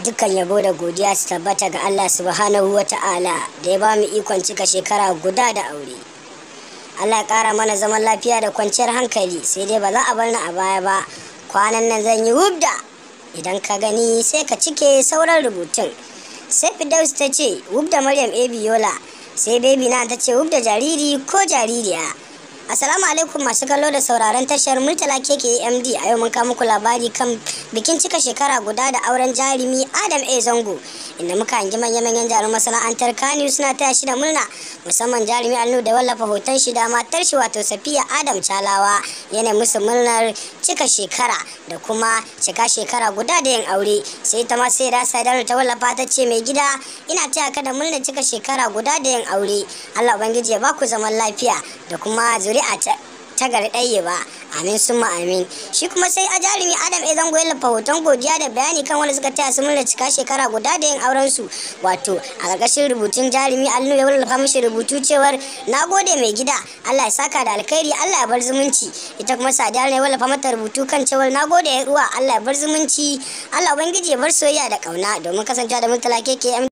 Dukkan yabo da godiya su tabbata ga Allah subhanahu wa ta'ala da ya ba mu ikon cika shekara guda da aure. Allah ya ƙara mana zaman lafiya da kwanciyar hankali, sai dai ba za a bar ni a baya ba. Kwanan nan zan yi wubda, idan ka gani sai ka cike sauran rubutun. Sai Fidaus ta ce wubda Maryam Ebiola, sai Baby na ta ce wubda jariri ko jaririya. Assalamu alaikum masu kallo da sauraron tashar Murtala Keke MD. A yau mun kawo muku labari kan bikin cika shekara guda da auren jarumi Adam A Zango, inda muka hangi manya-manyan jaruman masana'antar Kano suna taya shi da murna, musamman jarumi Alnu da wallafa hoton shi da matar shi wato Safiya Adam Chalawa, yana musu murnar cika shekara da kuma cika shekara guda da yin aure. Sai ta ma sai da Sadar ta wallafa ta ce mai gida ina taya ka da murnar cika shekara guda da yin aure, Allah ubangiji ya baku zaman lafiya da kuma zuri'a ta gari ɗaya ba, amin summa amin. Shi kuma sai a jarumi Adam A Zango ya lafa hoton godiya da bayani kan wanda suka taya su murnar cika shekara guda da yin auren su, wato a ƙarƙashin rubutun jarumi Alnu ya wallafa mishi rubutu cewar na gode mai gida, Allah ya saka da alkhairi, Allah ya bar zumunci. Ita kuma Sadiya ne wallafa mata rubutu kan cewar na gode ya uwa, Allah ya bar zumunci, Allah ubangiji ya bar soyayya da kauna. Domin kasancewa da Murtala Keke MD.